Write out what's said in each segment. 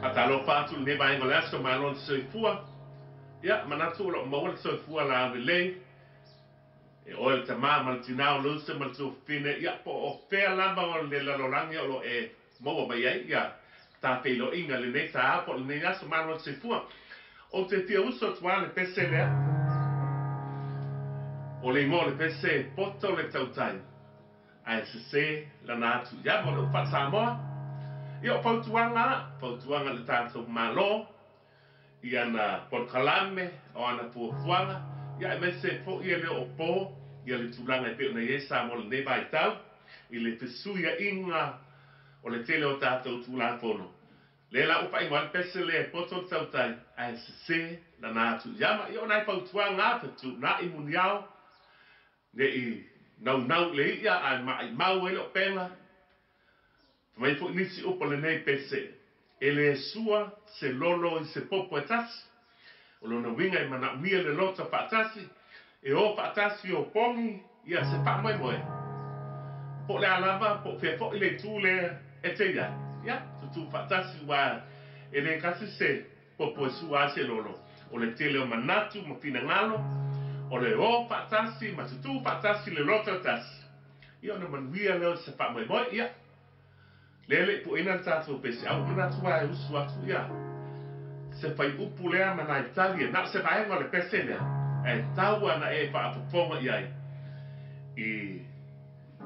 Faatalofa atu i lenei vaega o le aso, malo le soifua. Ia, manatu o lo o maua le soifua laulelei e oe le tama ma le tina, o le uso ma le tuafafine, ia, po o fea lava o le lalolagi o lo o e maua mai ai ia ta feiloaiga i lenei taeao po o lenei aso, malo le soifua. Ou te fia uso atu lava le pese lea. O le igoa o le pese e poto le tautai ae sese lana atu i ava o le upu faa-Samoa. Ia o fautuaga, fautuaga i le tatou Malo i ana polokalame, o ana fuafuaga, ia aemaise foi e le o po ia le tulaga e pei ona i ai Samoa i lenei vaitau i le fesuiaiga o le tele o tatou Tulafono. Lea la ua faaigoa ai le pese lea e poto le tautai ae sese lana atu i ama. Ia o nai fautuaga a, fetuunai muniao, ne i naunau i le i'a ae maimau ai le opega. Fai mai foi nisi upu o lenei pese, e le sua se lolo i se popo e tasi. O lona uiga e manaomia le loto faatasi, e o faatasi o pogi ia se faamoemoe. Po o le a lava, po o fea foi le itu lea e te i ai, ia, tutū faatasi aua e le tasi se popo e sua ai se lolo. O le tele o manatu ma finagalo, o le o faatasi ma tutū faatasi le loto e tasi, ia ona manuia lea o se faamoemoe. Ia, lea e le i pueina le tatou pese, a ua manatu lava e usu atu ia se faiupu lea ma nai tali e na o se vaega o le pese lea, ae tau ana e faafofoga i ai i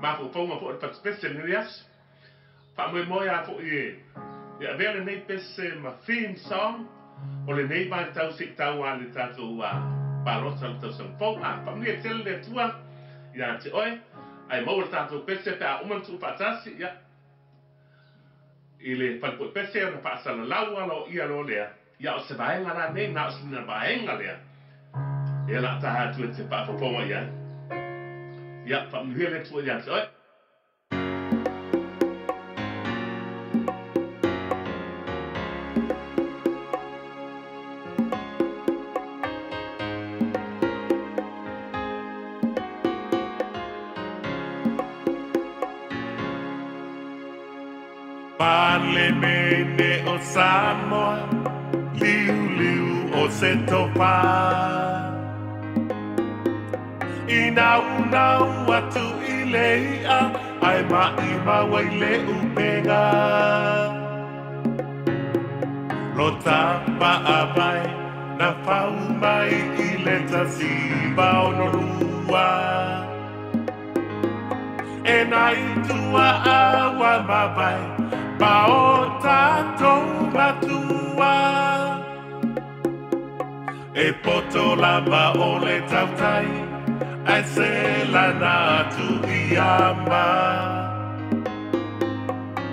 mafaufauga foi o le fatupese i lenei aso. Faamoemoe lava foi e avea lenei pese ma theme song o lenei vaitau se i tau lava i le tatou palota o le tausaga fou. A faamanuia tele le Atua ia te oe, ae maua le tatou pese pe a uma ona tuufaatasi, ia, i le falepuepese ona faasalalau aloaia loa lea, ia o se vaega la nei, na o sina vaega lea, ia la taha atu e te faafofoga i ai. Ia, faamanuia le Atua ia te oe. Palemene o Samoa, liuliu o se tofa. I naunau atu i le i'a, ae maimau ai le upega. Lo tapaavae na fau mai i le 1962. E nai tuaa ua mavae ma o tatou matua. E poto lava o le tautai, ae se lana atu i ama.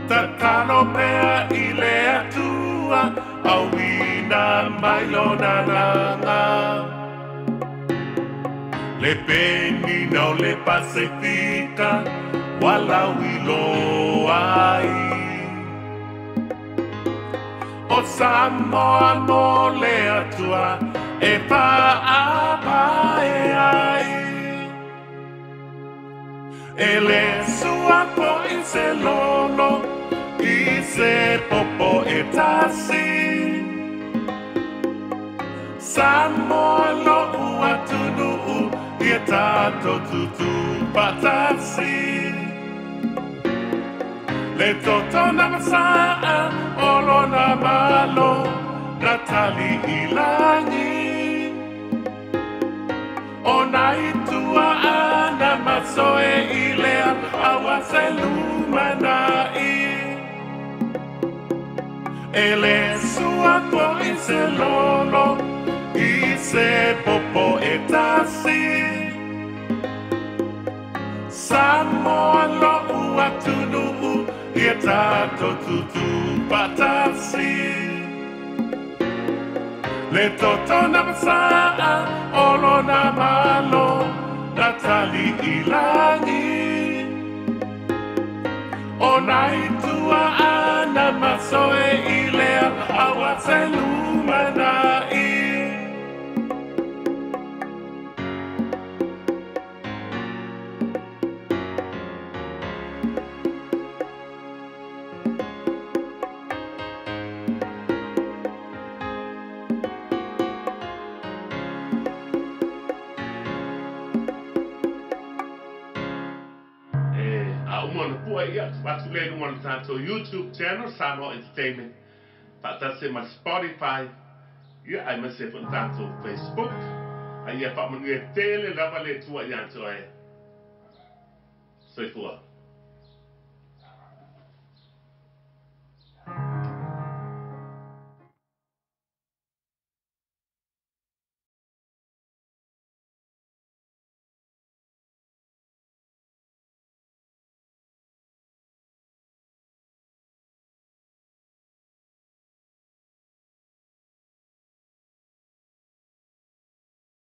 Tatalo pea i le Atua, auina mai lona laga. Le penina o le Pasefika, ua lauiloa ai. O Samoa mo le Atua e faapae ai. E le sua foi se lolo i se popo e tasi. Samoa lo'u atunuu ia tatou tutū faatasi. Le toto na masaa o lona malo na tali i lagi. O nai tuaa na masoe i lea aua se lumanai. E le sua foi se lolo i se popo e tasi. Samoa lo'u atunuu ia tatou tutū faatasi. Le toto na masaa o lona malo na tali i lagi. O nai tuaa na masoe i lea aua se lumanai. pua ia tuu atu lea i luga o le tatou YouTube channel Samoa Entertainment faatasi ai ma le Spotify ia aemaise ai foi le tatou Facebook. A ia faamanuia tele lava le Atua ia te oe. Soifua.